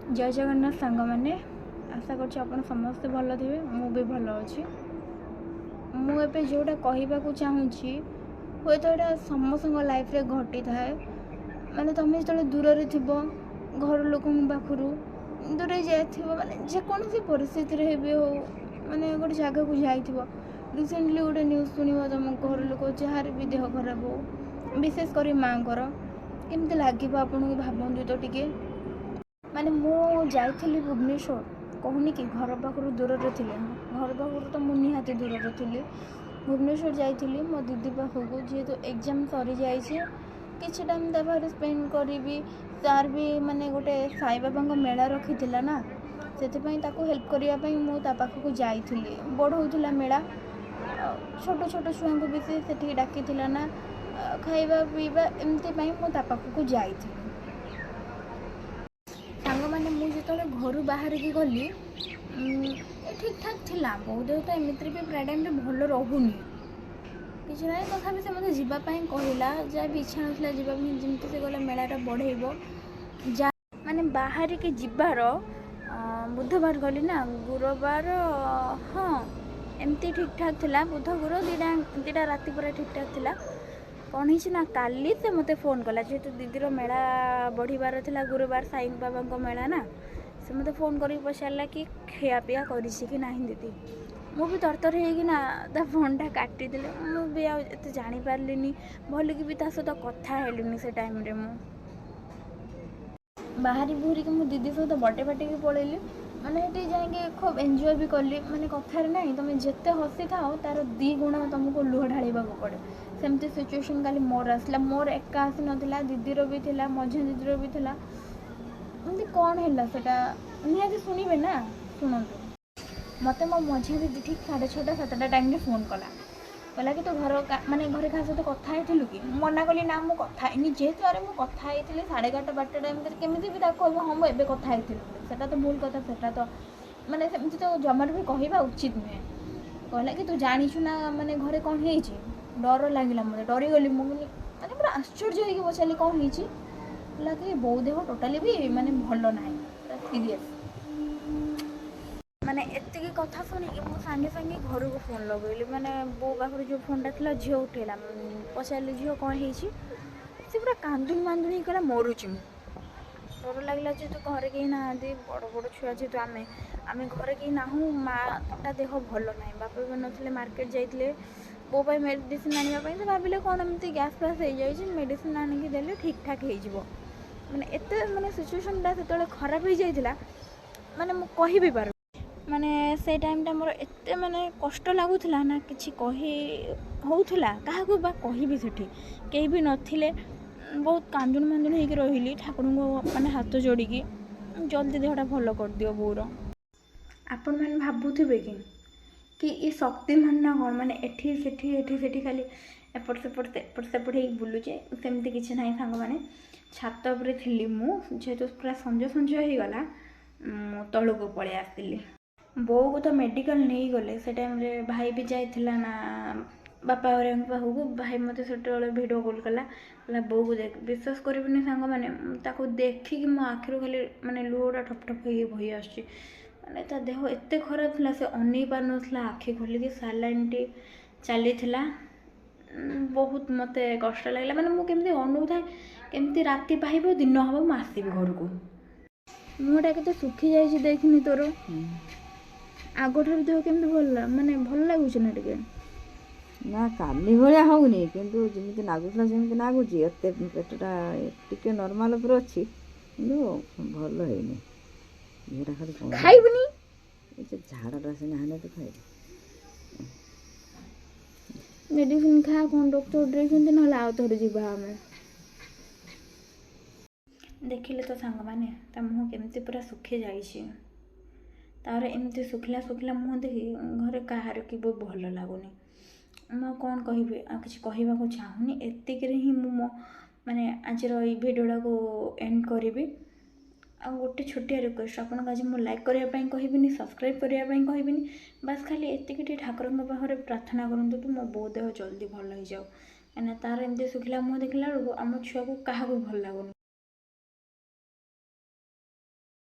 ଜୟ ଜଗନ୍ନାଥ ସାଙ୍ଗମାନେ, ଆଶା କରୁଛି ଆପଣ ସମସ୍ତେ ଭଲ ଥିବେ। ମୁଁ ବି ଭଲ ଅଛି। ମୁଁ ଏବେ ଯେଉଁଟା କହିବାକୁ ଚାହୁଁଛି, ହୁଏତ ଏଇଟା ସମସ୍ତଙ୍କ ଲାଇଫ୍ରେ ଘଟିଥାଏ। ମାନେ ତୁମେ ଯେତେବେଳେ ଦୂରରେ ଥିବ, ଘର ଲୋକଙ୍କ ପାଖରୁ ଦୂରେଇ ଯାଇଥିବ, ମାନେ ଯେକୌଣସି ପରିସ୍ଥିତିରେ ବି ହଉ, ମାନେ ଗୋଟେ ଜାଗାକୁ ଯାଇଥିବ, ରିସେଣ୍ଟଲି ଗୋଟେ ନ୍ୟୁଜ୍ ଶୁଣିବ, ତୁମ ଘର ଲୋକ ଯାହାର ବି ଦେହ ଖରାପ ହଉ, ବିଶେଷ କରି ମାଆଙ୍କର, କେମିତି ଲାଗିବ ଆପଣଙ୍କୁ ଭାବନ୍ତୁ ତ ଟିକେ। ମାନେ ମୁଁ ଯାଇଥିଲି ଭୁବନେଶ୍ୱର, କହୁନି କି ଘର ପାଖରୁ ଦୂରରେ ଥିଲେ। ଘର ପାଖରୁ ତ ମୁଁ ନିହାତି ଦୂରରେ ଥିଲି। ଭୁବନେଶ୍ୱର ଯାଇଥିଲି ମୋ ଦିଦି ପାଖକୁ। ଯେହେତୁ ଏକ୍ଜାମ୍ ସରିଯାଇଛି, କିଛି ଟାଇମ୍ ତା ପାଖରେ ସ୍ପେଣ୍ଡ କରିବି। ତାର ବି ମାନେ ଗୋଟେ ସାଇବାବାଙ୍କ ମେଳା ରଖିଥିଲା ନା, ସେଥିପାଇଁ ତାକୁ ହେଲ୍ପ କରିବା ପାଇଁ ମୁଁ ତା ପାଖକୁ ଯାଇଥିଲି। ବଢ଼ଉଥିଲା ମେଳା, ଛୋଟ ଛୋଟ ଛୁଆଙ୍କୁ ବି ସେ ସେଠିକି ଡାକିଥିଲା ନା, ଖାଇବା ପିଇବା ଏମିତି ପାଇଁ ମୁଁ ତା ପାଖକୁ ଯାଇଥିଲି। ସାଙ୍ଗମାନେ, ମୁଁ ଯେତେବେଳେ ଘରୁ ବାହାରିକି ଗଲି, ଠିକ୍ ଠାକ୍ ଥିଲା। ବୋଉ ଦେହ ତ ଏମିତିରେ ବି ପ୍ରାୟ ଟାଇମ୍ରେ ଭଲ ରହୁନି, କିଛି ନାହିଁ। ତଥାପି ସେ ମୋତେ ଯିବା ପାଇଁ କହିଲା। ଯାହା ବି ଇଚ୍ଛା ନଥିଲା ଯିବା ପାଇଁ, ଯେମିତି ସେ କହିଲା ମେଳାଟା ବଢ଼େଇବ ଯା। ମାନେ ବାହାରିକି ଯିବାର ବୁଧବାର ଗଲି ନା ଗୁରୁବାର, ହଁ, ଏମିତି ଠିକ୍ ଠାକ୍ ଥିଲା। ବୁଧ ଗୁରୁ ଦୁଇଟା ରାତି ପୁରା ଠିକ୍ ଠାକ୍ ଥିଲା। କ'ଣ ହେଇଛି ନା, କାଲି ସେ ମୋତେ ଫୋନ୍ କଲା। ଯେହେତୁ ଦିଦିର ମେଳା ବଢ଼ିବାର ଥିଲା ଗୁରୁବାର, ସାଇ ବାବାଙ୍କ ମେଳା ନା, ସେ ମୋତେ ଫୋନ୍ କରିକି ପଚାରିଲା କି ଖିଆପିଆ କରିଛି କି ନାହିଁ ଦିଦି। ମୁଁ ବି ତରତର ହେଇକିନା ତା ଫୋନ୍ଟା କାଟିଦେଲି। ମୁଁ ବି ଆଉ ଏତେ ଜାଣିପାରିଲିନି ଭଲକି ବି, ତା ସହିତ କଥା ହେଲିନି। ସେ ଟାଇମ୍ରେ ମୁଁ ବାହାରି ବୁହୁରିକି ମୁଁ ଦିଦି ସହିତ ବର୍ଥଡ଼େ ପାର୍ଟିକି ପଳେଇଲି। ମାନେ ସେଠି ଯାଇକି ଖୁବ୍ ଏନ୍ଜୟ ବି କଲି। ମାନେ କଥାରେ ନାହିଁ, ତୁମେ ଯେତେ ହସିଥାଅ, ତାର ଦୁଇ ଗୁଣ ତୁମକୁ ଲୁହ ଢାଳିବାକୁ ପଡ଼େ। ସେମିତି ସିଚୁଏସନ୍ କାଲି ମୋର ଆସିଲା। ମୋର ଏକା ଆସିନଥିଲା, ଦିଦିର ବି ଥିଲା, ମଝିଆ ଦିଦିର ବି ଥିଲା। ଏମିତି କ'ଣ ହେଲା, ସେଟା ନିହାତି ଶୁଣିବେ ନା? ଶୁଣନ୍ତୁ। ମୋତେ ମୋ ମଝିଆ ଦିଦି ଠିକ୍ 6:30 7ଟା ଟାଇମ୍ରେ ଫୋନ୍ କଲା। କହିଲା କି ତୁ ଘର ମାନେ ଘରେ କାହା ସହିତ କଥା ହେଇଥିଲୁ କି? ମୁଁ ମନା କଲି, ନା, ମୁଁ କଥା ହେଇନି। ଯେହେତୁ ଆରେ ମୁଁ କଥା ହେଇଥିଲି 11:30 12ଟା ଟାଇମ୍ରେ, କେମିତି ବି ତାକୁ କହିବ ହଁ, ମୁଁ ଏବେ କଥା ହେଇଥିଲି ବୋଲି? ସେଟା ତ ଭୁଲ କଥା। ସେଟା ତ ମାନେ ସେମିତି ତ ଜମାରୁ ବି କହିବା ଉଚିତ ନୁହେଁ। କହିଲା କି ତୁ ଜାଣିଛୁ ନା, ମାନେ ଘରେ କ'ଣ ହେଇଛି? ଡର ଲାଗିଲା ମୋତେ, ଡରିଗଲି ମୁଁ। ମାନେ ପୁରା ଆଶ୍ଚର୍ଯ୍ୟ ହେଇକି ପଚାରିଲି, କ'ଣ ହେଇଛି? କହିଲା କି ବୋଉ ଦେହ ଟୋଟାଲି ବି ମାନେ ଭଲ ନାହିଁ, ପୁରା ସିରିୟସ୍। ମାନେ ଏତିକି କଥା ଶୁଣିକି ମୁଁ ସାଙ୍ଗେ ସାଙ୍ଗେ ଘରକୁ ଫୋନ୍ ଲଗେଇଲି। ମାନେ ବୋଉ ପାଖରେ ଯେଉଁ ଫୋନ୍ଟା ଥିଲା, ଝିଅ ଉଠେଇଲା। ପଚାରିଲି, ଝିଅ, କ'ଣ ହେଇଛି? ସେ ପୁରା କାନ୍ଦୁଣି ମାନ୍ଦୁଣି ହେଇକି କହିଲା, ମରୁଛି ମୁଁ। ଡର ଲାଗିଲା, ଯେହେତୁ ଘରେ କେହି ନାହାନ୍ତି, ବଡ଼ ବଡ଼ ଛୁଆ ଯେହେତୁ ଆମେ ଘରେ କେହି ନାହୁଁ, ମାଟା ଦେହ ଭଲ ନାହିଁ, ବାପା ବି ନଥିଲେ, ମାର୍କେଟ ଯାଇଥିଲେ ବୋଉ ପାଇଁ ମେଡ଼ିସିନ ଆଣିବା ପାଇଁ। ସେ ଭାବିଲେ କ'ଣ ଏମିତି ଗ୍ୟାସ୍ ଫ୍ୟାସ୍ ହେଇଯାଇଛି, ମେଡ଼ିସିନ ଆଣିକି ଦେଲେ ଠିକ୍ ଠାକ୍ ହେଇଯିବ। ମାନେ ଏତେ ମାନେ ସିଚୁଏସନ୍ଟା ସେତେବେଳେ ଖରାପ ହେଇଯାଇଥିଲା, ମାନେ ମୁଁ କହିବି ପାରୁ ମାନେ ସେଇ ଟାଇମ୍ଟା ମୋର ଏତେ ମାନେ କଷ୍ଟ ଲାଗୁଥିଲା ନା, କିଛି କହି ହେଉଥିଲା କାହାକୁ ବା କହିବି, ସେଠି କେହି ବି ନଥିଲେ। ବହୁତ କାନ୍ଦୁଣି ମାନ୍ଦୁଣି ହେଇକି ରହିଲି, ଠାକୁରଙ୍କୁ ମାନେ ହାତ ଯୋଡ଼ିକି, ଜଲ୍ଦି ଦେହଟା ଭଲ କରିଦିଅ ବୋଉର। ଆପଣମାନେ ଭାବୁଥିବେ କି ଏ ଶକ୍ତିମାନ ନା କ'ଣ, ମାନେ ଏଠି ସେଠି ଏଠି ସେଠି ଖାଲି ଏପଟ ସେପଟ ଏପଟ ସେପଟ ହେଇକି ବୁଲୁଛେ। ସେମିତି କିଛି ନାହିଁ ସାଙ୍ଗମାନେ। ଛାତ ଉପରେ ଥିଲି ମୁଁ। ଯେହେତୁ ପୁରା ସଞ୍ଜ ସଞ୍ଜ ହେଇଗଲା, ମୁଁ ତଳକୁ ପଳେଇ ଆସିଲି। ବୋଉକୁ ତ ମେଡ଼ିକାଲ ନେଇଗଲେ। ସେ ଟାଇମ୍ରେ ଭାଇ ବି ଯାଇଥିଲା ନା ବାପା ଘରିକାଙ୍କ ପାଖକୁ। ଭାଇ ମୋତେ ସେତେବେଳେ ଭିଡ଼ିଓ କଲ୍ କଲା, କହିଲା ବୋଉକୁ ଦେଖ। ବିଶ୍ୱାସ କରିବେନି ସାଙ୍ଗମାନେ, ମୁଁ ତାକୁ ଦେଖିକି ମୋ ଆଖିରୁ ଖାଲି ମାନେ ଲୁହଟା ଠପ ଠପ ହେଇକି ବୋହି ଆସୁଛି। ମାନେ ତା ଦେହ ଏତେ ଖରାପ ଥିଲା, ସେ ଅନେଇ ପାରୁନଥିଲା ଆଖି ଖୋଲିକି। ସାଲାଇନ୍ଟି ଚାଲିଥିଲା। ବହୁତ ମୋତେ କଷ୍ଟ ଲାଗିଲା। ମାନେ ମୁଁ କେମିତି ଅନଉଥାଏ, କେମିତି ରାତି ପାହିବ, ଦିନ ହେବ, ମୁଁ ଆସିବି ଘରକୁ। ମୁହଁଟା କେତେ ଶୁଖି ଯାଇଛି ଦେଖିନି ତୋର। ଆଗଠାରୁ ଦେହ କେମିତି ଭଲ, ମାନେ ଭଲ ଲାଗୁଛି ନା ଟିକେ? ନା, କାଲି ଭଳିଆ ହଉନି, କିନ୍ତୁ ଯେମିତି ଲାଗୁଥିଲା ସେମିତି ଲାଗୁଛି। ଏତେ ପେଟଟା ଟିକେ ନର୍ମାଲ ଉପରେ ଅଛି, କିନ୍ତୁ ଭଲ ହେଇନି। ଝିଅଟା ଖାଲି ଖାଇବୁନି? ଏ ସେ ଝାଡ଼ାଟା ସିନା ହେଲେ ତ ଖାଇବି। ମେଡ଼ିସିନ ଖା, କ'ଣ ଡକ୍ଟର ଦେଇଛନ୍ତି, ନହେଲେ ଆଉ ଥରେ ଯିବା ଆମେ। ଦେଖିଲେ ତ ସାଙ୍ଗମାନେ, ତା ମୁହଁ କେମିତି ପୁରା ଶୁଖି ଯାଇଛି। ତାର ଏମିତି ଶୁଖିଲା ଶୁଖିଲା ମୁହଁ ଦେଖି ଘରେ କାହାର କି ବି ଭଲ ଲାଗୁନି। ମୁଁ ଆଉ କ'ଣ କହିବି? ଆଉ କିଛି କହିବାକୁ ଚାହୁଁନି। ଏତିକିରେ ହିଁ ମୁଁ ମୋ ମାନେ ଆଜିର ଏଇ ଭିଡ଼ିଓଟାକୁ ଏଣ୍ଡ କରିବି। ଆଉ ଗୋଟେ ଛୋଟିଆ ରିକ୍ୱେଷ୍ଟ ଆପଣଙ୍କୁ, ଆଜି ମୁଁ ଲାଇକ୍ କରିବା ପାଇଁ କହିବିନି, ସବସ୍କ୍ରାଇବ୍ କରିବା ପାଇଁ କହିବିନି। ବାସ୍ ଖାଲି ଏତିକି ଟିକେ ଠାକୁରଙ୍କ ପାଖରେ ପ୍ରାର୍ଥନା କରନ୍ତୁ କି ମୋ ବୋଉ ଦେହ ଜଲ୍ଦି ଭଲ ହେଇଯାଉ। କାହିଁକିନା ତାର ଏମିତି ଶୁଖିଲା ମୁହଁ ଦେଖିଲା ବେଳକୁ ଆମ ଛୁଆକୁ କାହାକୁ ଭଲ ଲାଗୁନି।